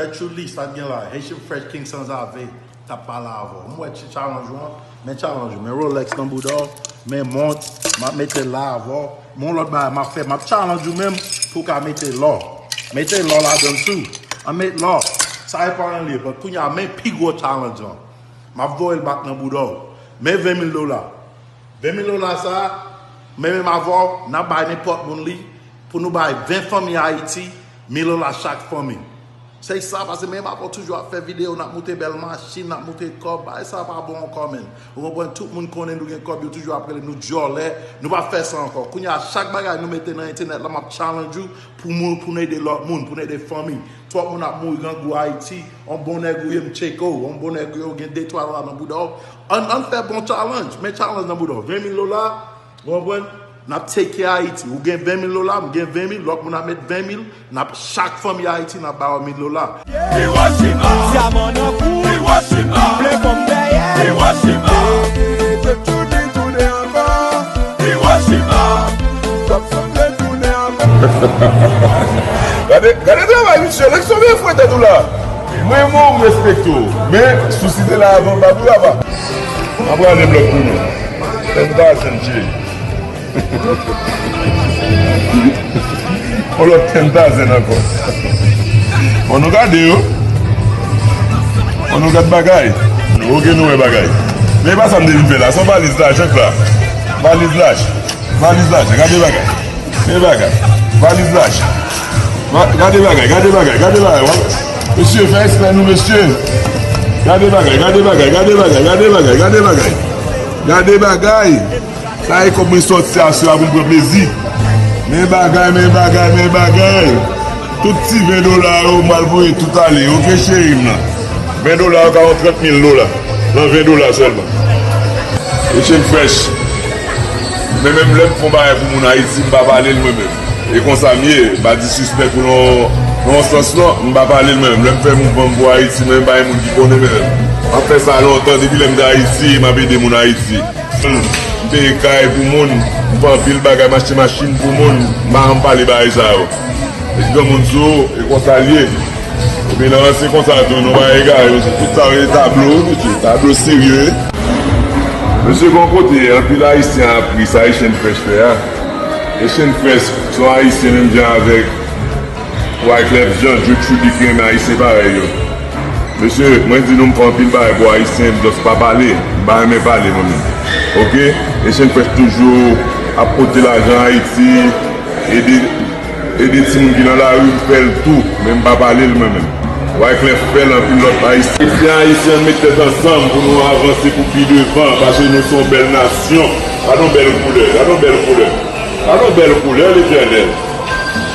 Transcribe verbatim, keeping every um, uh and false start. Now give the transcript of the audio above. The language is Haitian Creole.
Gertrude Lee, sa t gen la? Haitian Fresh King Sanzave t ap pale avè w. M wè ti challenge ou an, men challenge ou, men Rolex nan bouda w, men mont, m ap mete l la avè w. Men yon lòt bagay m ap fè, m ap challenge ou menm pou w ka mete lò. Mete lò ladan l tou. An met lò. Sa e pa anyen li ye, but kounye a men pi gwo challenge lan. M ap voye l back nan bouda w. Men ven mil dola. Ven mil dola sa a, men menm avè w, n ap bay nenpòt moun li, pou nou bay ven fanmi Ayiti, mil dola chak fanmi. Se sa, paske menm avè w toujou ap fè videyo, n ap moute bèl machin, n ap moute kòb, bagay sa pa bon ankò, menn. Ou konprann, tout moun konnen nou gen kòb, yo toujou ap rele nou dyòlè, nou p ap fè sa ankò. Kounye a, chak bagay nou mete nan entènèt la, m ap challenge ou pou moun, pou n ede lòt moun, pou n ede fanmi. Twòp moun ap mouri grangou Ayiti. On bon nèg ou ye, m tcheke w. On bon nèg ou ye, ou gen de twa dola nan bouda w. Ann, ann fè bon challenge. Men challenge nan bouda w. Ven mil dola, ou konprann? N ap take care Ayiti. Ou gen ven mil dola, m gen ven mil, lòt moun ap met ven mil. N ap, chak fanmi Ayiti, n ap ba yo mil dola. Hiroshima. Dyaman nan kou. Hiroshima. Vle pran m dèyè. Hiroshima. Te tounen, tounen ankò. Hiroshima. Gade, gade travay misye, lèk sove fwete tou la. Mwen renmen w, m respekte w. Men, si w site la avan, m pa pou la pa. M ap rale blòk pou nou. Ten thousand, cheri. On lòt ten thousand ankò. Bon, nou gade yo. Bon, nou gade bagay. Ok, nou wè bagay. Men e pa sa m te vin fè la. Se yon valiz lajan k la. Valiz lajan. Valiz lajan, gade bagay. Gade bagay. Valiz lajan. Va-, gade bagay, gade bagay, gade bagay. Mesye, fè respè nou, mesye. Gade bagay, gade bagay, gade bagay, gade bagay, gade bagay. Gade bagay. Sa e kòb mwen sòti aswè a pou m pran plezi. Men bagay, men bagay, men bagay. Tout ti ven dola yo, m pral voye tout ale. Ok, cheri m nan. Ven dola yo ka yon trant mil dola. Nan ven dola sèlman. Echange Fresh. Men menm lè m fè yon bagay pou moun Ayiti, m pa pale l mwen menm. E konsa m ye, m pa di sispèk ou nan, nan yon sans non, m pa pale l mwen menm. Lè m fè mouvman m pou Ayiti, mwen menm pa gen moun ki konnen mwen menm. M ap fè sa lontan, depi lè m te Ayiti, m ap ede moun Ayiti. M peye kay pou moun, m fè anpil bagay, m achte machin pou moun, m pa janm pale bagay sa yo. E granmoun sou, e konsa l ye. Epi nan se konsa tou, nou pa egare, mesye. Tout sa yo tablo, mesye, tablo serye. Mesye, gon kote, anpil Ayisyen ap ri sa Echange Fresh fè a. Echange Fresh, se yon Ayisyen menm jan avèk Wyclef Jean, Joe Trudy ki renmen Ayisyen parèy yo. Mesye, mwen di nou m fè anpil bagay pou Ayisyen, m just pa pale, m pa renmen pale mwen menm. Ok? Echange Fresh toujou ap pote lajan Ayiti, ede, ede timoun ki nan lari, m fè l tou, men m pa pale l mwen menm. Wyclef fè l, anpil lòt Ayisyen. Ayisyen, Ayisyen, met tèt ansanm pou nou avanse pou pi devan, paske nou se yon bèl nasyon. Gade yon bèl koulè, gade yon bèl koulè. Gade yon bèl koulè, Letènèl.